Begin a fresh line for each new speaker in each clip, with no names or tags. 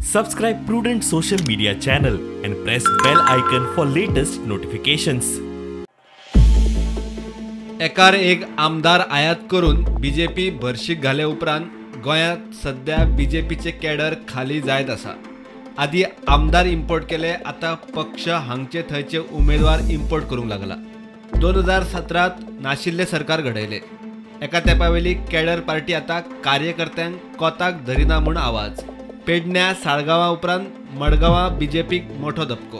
Subscribe Prudent social media channel and press bell icon for latest notifications.
एकार एक आमदार आयात करून बीजेपी भरशीक घाले उपरांत गोंयांत सध्या बीजेपीचे कॅडर खाली जायत आसा. आदी आमदार इम्पोर्ट केले, आतां पक्ष हांगचे थंयचे उमेदवार इम्पोर्ट करूंक लागला. 2017 नाशिल्ले सरकार घडयले. एका तेंपावेली कॅडर पार्टी आतां कार्यकर्त्यांक कोताक धरिना म्हूण आवाज. पेडण्या साळगांवा उपरांत मडगांवां बीजेपीक मोठो धपको.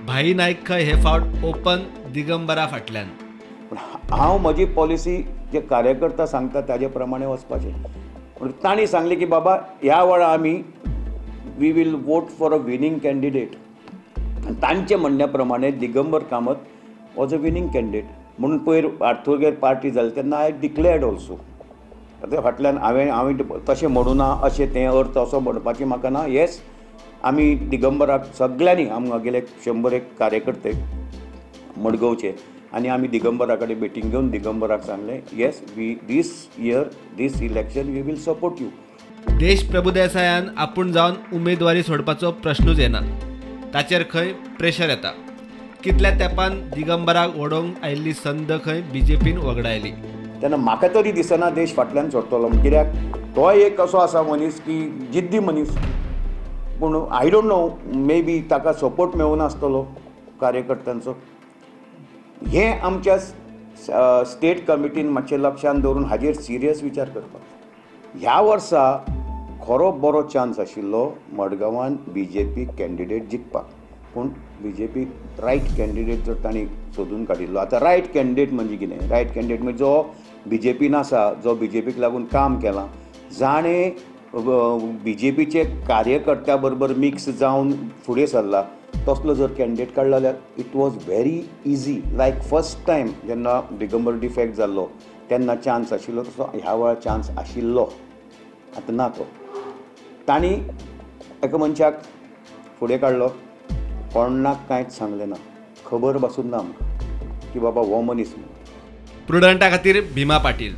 भाई नायक खंय हे फावट ओपन दिगंबरा फाटल्यान.
हांव म्हजी पॉलिसी जे कार्यकर्ता सांगता ताजे प्रमाणे वचपाचें. पूण तांणी सांगलें की बाबा ह्या वेळार आमी we will vote for a winning candidate. आनी तांचे म्हणण्या प्रमाणे Digambar Kamat was a winning candidate. म्हणून पयर आर्थुगेर पार्टी जाली तेन्ना I declared also. आतां फाटल्यान हांवें तशें म्हणूं ना, अशें तें अर्थ असो म्हणपाचें म्हाका ना. येस, आमी दिगंबराक सगल्यांनी आमगेले 101 कार्यकर्ते मडगांवचे आनी आमी दिगंबरा कडेन मिटींग घेवन दिगंबराक सांगलें, yes, we this year this election we will support you.
Desh प्रभुदेसायान आपूण जावन उमेदवारी सोडपाचो प्रश्नूच येना. ताचेर खंय प्रेशर येता. कितल्या तेंपान दिगंबराक वडोवंक आयिल्ली संद खंय बीजेपीन वगडायली.
तेन्ना म्हाका तरी दिसना देश फाटल्यान सोडटलो. कित्याक तोय एक असो आसा मनीस की जिद्दी मनीस. पूण I don't know, may be ताका सपोर्ट मेळूं नासतलो कार्यकर्त्यांचो. हें आमच्या स्टेट कमिटीन मातशें लक्षान दवरून हाजेर सिरियस विचार करपाक. ह्या वर्सा खरो बरो चान्स आशिल्लो मडगांवान बी जे पी कॅन्डिडेट जिखपाक. पूण B J P right candidate जर तांणी सोदून काडिल्लो. आतां रायट कॅन्डिडेट म्हणजे कितें? रायट कॅन्डिडेट म्हणजे जो बी जे पीन आसा, जो बी जे पीक लागून काम केलां, जाणें बी जे पीचे कार्यकर्त्या बरोबर मिक्स जावन फुडें सरला, तसलो जर कॅन्डिडेट काडलो जाल्यार it was very easy. Like first time जेन्ना दिगंबर डिफेक्ट जाल्लो तेन्ना चान्स आशिल्लो, तसो ह्या वेळार चान्स आशिल्लो. आतां ना तो. तांणी एका मनशाक फुडें काडलो, कोणाक कांयच सांगलें ना, खबर पासून ना आमकां की बाबा हो मनीस.
प्रुडंटा खातीर भीमा पाटील.